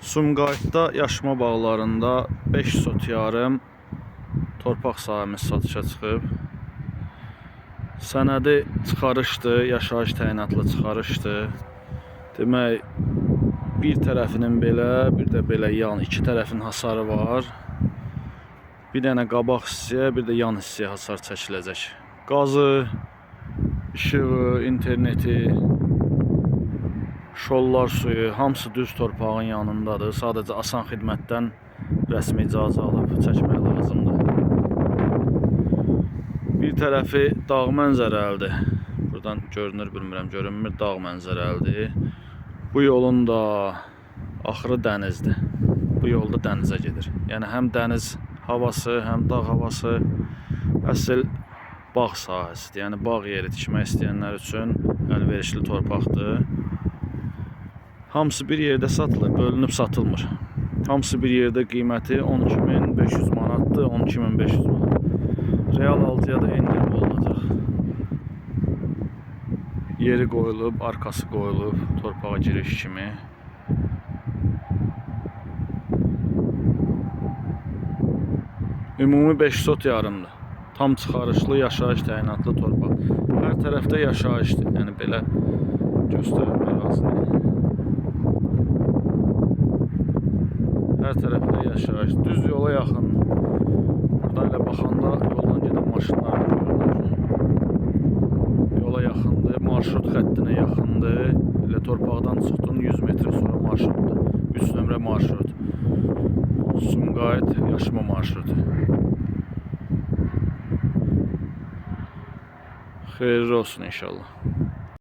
Sumqayıtda Yaşma bağlarında 5 sot yarım torpaq sahəmiz satışa çıxıb. Sənədi çıxarışdır, yaşayış təyinatlı çıxarışdır. Demək, bir tərəfinin belə, bir də belə yan, iki tərəfin hasarı var. Bir dənə qabaq hissəyə, bir də yan hissəyə hasar çəkiləcək. Qazı, işığı, interneti, şollar suyu, hamısı düz torpağın yanındadır. Sadəcə asan xidmətdən rəsmi icazə alıb çəkmək lazımdır. Bir tərəfi dağ mənzərəlidir. Buradan görünür, bilmirəm, görünmür, dağ mənzərəlidir. Bu yolun da axırı dənizdir. Bu yolda dənizə gedir. Yəni həm dəniz havası, həm dağ havası əsl bağ sahəsidir. Yəni bağ yeri tikmək istəyənlər üçün əlverişli torpaqdır. Hamısı bir yerdə satılır, bölünüb satılmır. Hamısı bir yerdə qiyməti 12.500 manatdır, 12.500 manat. Real alıcıya da endirim olunacaq. Yeri qoyulub, arkası qoyulub, torpağa giriş kimi. Ümumi 5 sot yarımdır. Tam çıxarışlı, yaşayış təyinatlı torpaq. Hər tərəfdə yaşayışdır. Yəni belə göstərim ərazini. Hər tərəfdə yaşayış. Düz yola yaxın. Buradan elə baxanda yoldan gedən maşınlar da görünür. Yola yaxındır, marşrut xəttinə yaxındır. Elə torpaqdan çıxdın 100 metr sonra marşrutdur. 3 nömrə marşrut. Sumqayıt Yaşma marşrutu. Xeyirli olsun inşallah.